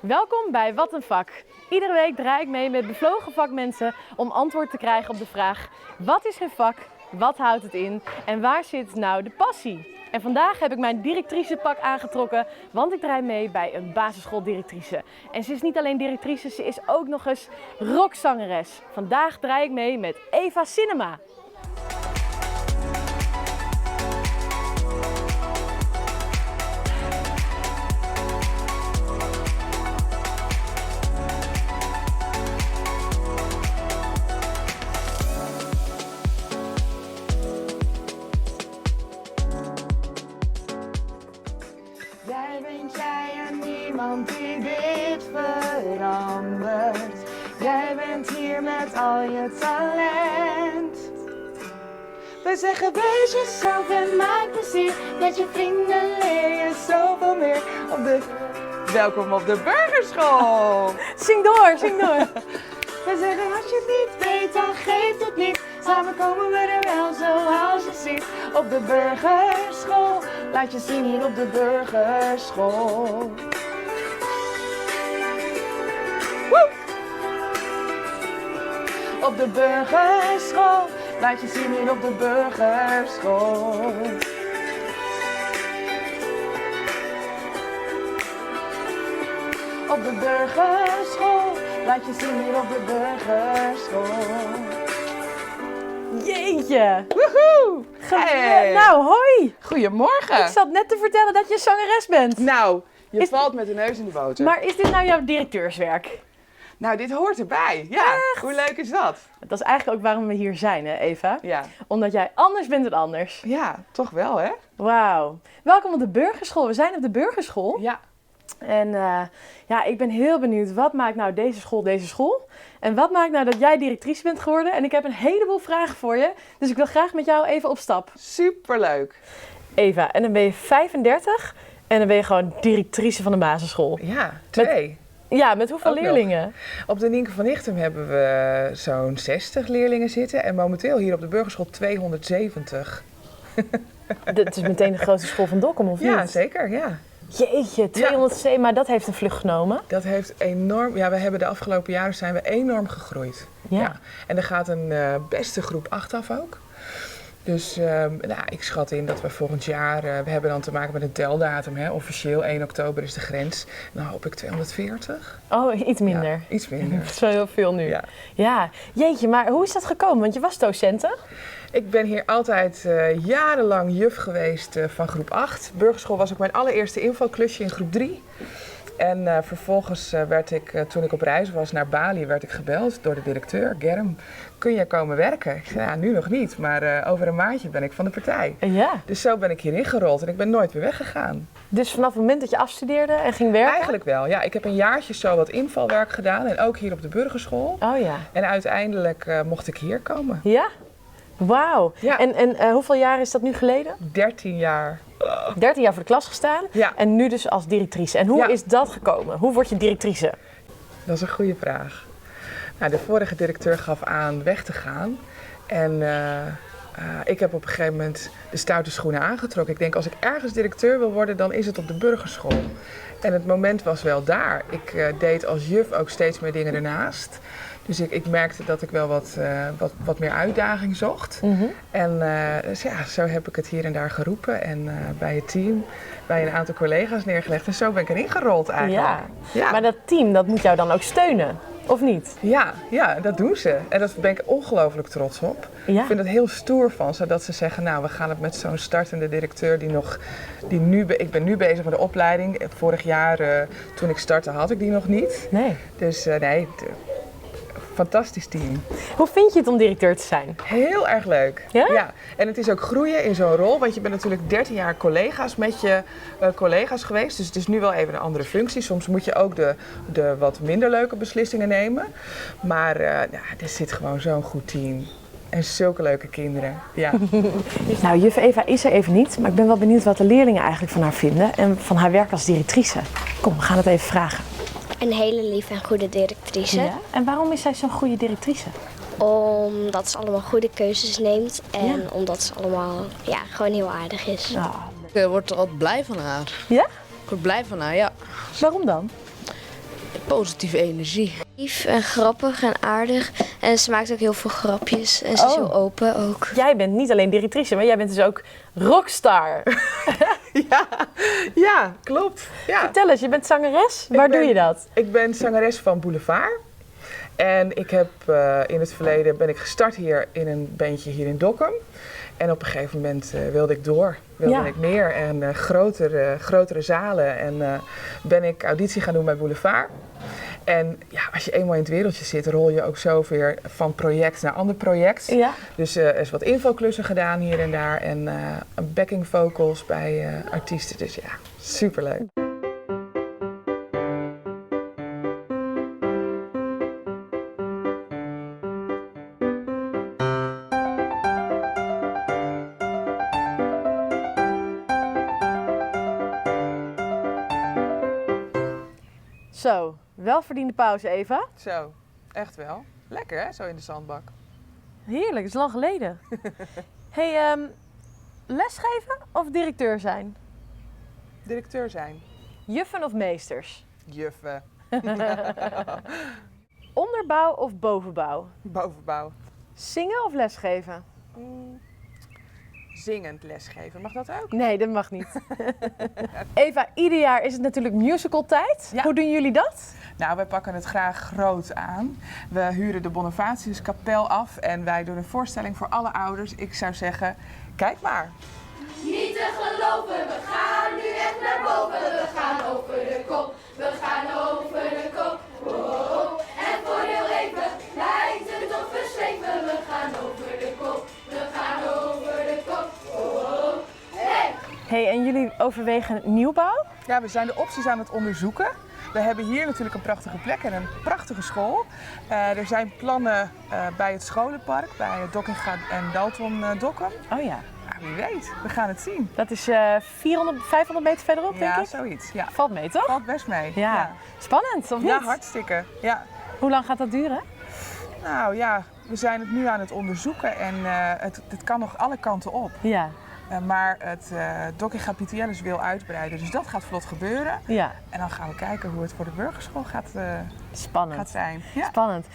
Welkom bij Wat een Vak. Iedere week draai ik mee met bevlogen vakmensen om antwoord te krijgen op de vraag: wat is hun vak? Wat houdt het in? En waar zit nou de passie? En vandaag heb ik mijn directricepak aangetrokken, want ik draai mee bij een basisschooldirectrice. En ze is niet alleen directrice, ze is ook nog eens rockzangeres. Vandaag draai ik mee met Eva Cinema. Jij bent jij en niemand die dit verandert. Jij bent hier met al je talent. We zeggen wees jezelf en maak plezier. Met je vrienden leer je zoveel meer. Op de... Welkom op de burgerschool! Zing door, zing door. We zeggen als je het niet weet, dan geeft het niet. Samen komen we er wel zoals je ziet. Op de burgerschool, laat je zien hier op de burgerschool. Woe! Op de burgerschool, laat je zien hier op de burgerschool. Op de burgerschool, laat je zien hier op de burgerschool. Jeetje. Woehoe! Hey. Nou, hoi. Goedemorgen. Ik zat net te vertellen dat je zangeres bent. Nou, je Is- valt met de neus in de boter. Maar is dit nou jouw directeurswerk? Nou, dit hoort erbij. Ja, hoe leuk is dat? Dat is eigenlijk ook waarom we hier zijn, hè Eva? Ja. Omdat jij anders bent dan anders. Ja, toch wel, hè? Wauw. Welkom op de burgerschool. We zijn op de burgerschool. Ja. En ja, ik ben heel benieuwd, wat maakt nou deze school deze school? En wat maakt nou dat jij directrice bent geworden? En ik heb een heleboel vragen voor je, dus ik wil graag met jou even op stap. Superleuk. Eva, en dan ben je 35 en dan ben je gewoon directrice van de basisschool. Ja, twee. Ja, met hoeveel Ook nog. leerlingen? Op de Nienke van Hichtum hebben we zo'n 60 leerlingen zitten. En momenteel hier op de burgerschool 270. Dat is meteen de grootste school van Dokkum, of Ja, niet? zeker, ja. Jeetje, 207, maar dat heeft een vlucht genomen. Dat heeft enorm... Ja, we hebben de afgelopen jaren zijn we enorm gegroeid. Ja. En er gaat een beste groep 8 af ook. Dus nou, ik schat in dat we volgend jaar... we hebben dan te maken met een teldatum, hè. Officieel 1 oktober is de grens. Dan hoop ik 240. Oh, iets minder. Ja, iets minder. Dat is wel heel veel nu. Ja. Ja, jeetje, maar hoe is dat gekomen? Want je was docent, hè? Ik ben hier altijd jarenlang juf geweest van groep 8. Burgerschool was ook mijn allereerste invalklusje in groep 3. En vervolgens werd ik, toen ik op reis was naar Bali, werd ik gebeld door de directeur, Germ. Kun jij komen werken? Ik zei, ja, nu nog niet, maar over een maandje ben ik van de partij. Ja. Dus zo ben ik hierin gerold en ik ben nooit weer weggegaan. Dus vanaf het moment dat je afstudeerde en ging werken? Eigenlijk wel, ja. Ik heb een jaartje zo wat invalwerk gedaan en ook hier op de burgerschool. Oh ja. En uiteindelijk mocht ik hier komen. Ja? Wauw. Ja. En hoeveel jaar is dat nu geleden? 13 jaar. 13 jaar voor de klas gestaan Ja. en nu dus als directrice. En hoe Ja. is dat gekomen? Hoe word je directrice? Dat is een goede vraag. Nou, de vorige directeur gaf aan weg te gaan. En ik heb op een gegeven moment de stoute schoenen aangetrokken. Ik denk, als ik ergens directeur wil worden, dan is het op de burgerschool. En het moment was wel daar. Ik deed als juf ook steeds meer dingen ernaast. Dus ik merkte dat ik wel wat meer uitdaging zocht. Mm-hmm. En dus ja, zo heb ik het hier en daar geroepen. En bij het team, bij een aantal collega's neergelegd. En zo ben ik erin gerold eigenlijk. Ja. Ja. Maar dat team, dat moet jou dan ook steunen, of niet? Ja, ja, dat doen ze. En daar ben ik ongelooflijk trots op. Ja. Ik vind het heel stoer van ze dat ze zeggen, nou, we gaan het met zo'n startende directeur die nog, die nu ik ben nu bezig met de opleiding. Vorig jaar, toen ik startte, had ik die nog niet. Nee. Dus nee, fantastisch team. Hoe vind je het om directeur te zijn? Heel erg leuk. Ja? Ja. En het is ook groeien in zo'n rol, want je bent natuurlijk 13 jaar collega's met je collega's geweest. Dus het is nu wel even een andere functie. Soms moet je ook de wat minder leuke beslissingen nemen. Maar ja, er zit gewoon zo'n goed team. En zulke leuke kinderen. Ja. Nou, juf Eva is er even niet, maar ik ben wel benieuwd wat de leerlingen eigenlijk van haar vinden en van haar werk als directrice. Kom, we gaan het even vragen. Een hele lieve en goede directrice. Ja? En waarom is zij zo'n goede directrice? Omdat ze allemaal goede keuzes neemt en Ja. omdat ze allemaal, ja, gewoon heel aardig is. Ja. Ik word er altijd blij van haar. Ja? Ik word blij van haar, ja. Waarom dan? Positieve energie. Lief en grappig en aardig. En ze maakt ook heel veel grapjes. En ze is Oh. heel open ook. Jij bent niet alleen directrice, maar jij bent dus ook rockstar. Ja, ja klopt. Ja. Vertel eens, je bent zangeres. Waar doe je dat? Ik ben zangeres van Boulevard. En ik heb in het verleden ben ik gestart hier in een bandje hier in Dokkum. En op een gegeven moment wilde ik door, wilde Ja. ik meer en grotere zalen. En ben ik auditie gaan doen bij Boulevard. En ja, als je eenmaal in het wereldje zit, rol je ook zo weer van project naar ander project. Ja. Dus er is wat invulklussen gedaan hier en daar. En backing vocals bij artiesten. Dus ja, superleuk. Zo, welverdiende pauze, Eva. Zo, echt wel. Lekker hè, zo in de zandbak. Heerlijk, het is lang geleden. Hey, lesgeven of directeur zijn? Directeur zijn. Juffen of meesters? Juffen. Onderbouw of bovenbouw? Bovenbouw. Zingen of lesgeven? Zingend lesgeven, mag dat ook? Nee, dat mag niet. Eva, ieder jaar is het natuurlijk musicaltijd. Ja. Hoe doen jullie dat? Nou, wij pakken het graag groot aan. We huren de Bonifatiuskapel af en wij doen een voorstelling voor alle ouders. Ik zou zeggen, kijk maar. Niet te geloven, we gaan nu echt naar boven. We gaan over de kop, we gaan over de kop. Oh, oh. En voor heel even lijkt het of we zweven. We gaan over de kop, we gaan over de kop. Oh, oh. Hey! Hey, en jullie overwegen nieuwbouw? Ja, we zijn de opties aan het onderzoeken. We hebben hier natuurlijk een prachtige plek en een prachtige school. Er zijn plannen bij het scholenpark, bij het Dockinga en Dalton Dokkum. Oh ja. Nou, wie weet, we gaan het zien. Dat is 400, 500 meter verderop, denk Ja, ik? zoiets. Ja. Valt mee, toch? Valt best mee. Ja. Ja. Spannend, of niet? Ja, hartstikke. Ja. Hoe lang gaat dat duren? Nou ja, we zijn het nu aan het onderzoeken en het kan nog alle kanten op. Ja. Maar het Dockinga Pieter wil uitbreiden, dus dat gaat vlot gebeuren. Ja. En dan gaan we kijken hoe het voor de burgerschool Spannend. gaat zijn. Ja. Spannend.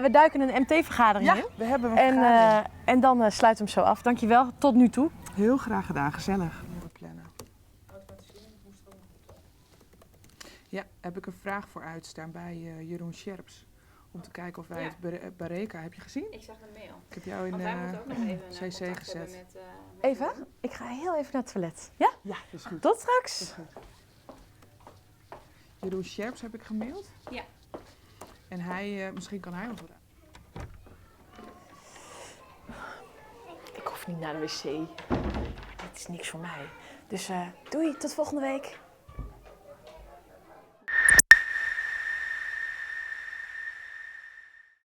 We duiken een MT-vergadering Ja, in. we hebben een En, vergadering. en dan sluiten we hem zo af. Dankjewel, tot nu toe. Heel graag gedaan, gezellig. Plannen. Ja, heb ik een vraag voor uitstaan bij Jeroen Sjerps. Om te kijken of wij het Bareka, heb je gezien? Ik zag de mail. Ik heb jou in Want wij moeten ook nog even CC contact hebben gezet. met Eva, ik ga heel even naar het toilet. Ja? Ja, dat is goed. Tot straks. Dat is goed. Jeroen Sjerps heb ik gemaild. Ja. En hij, misschien kan hij ons wat. Ik hoef niet naar de wc. Maar dit is niks voor mij. Dus doei, tot volgende week.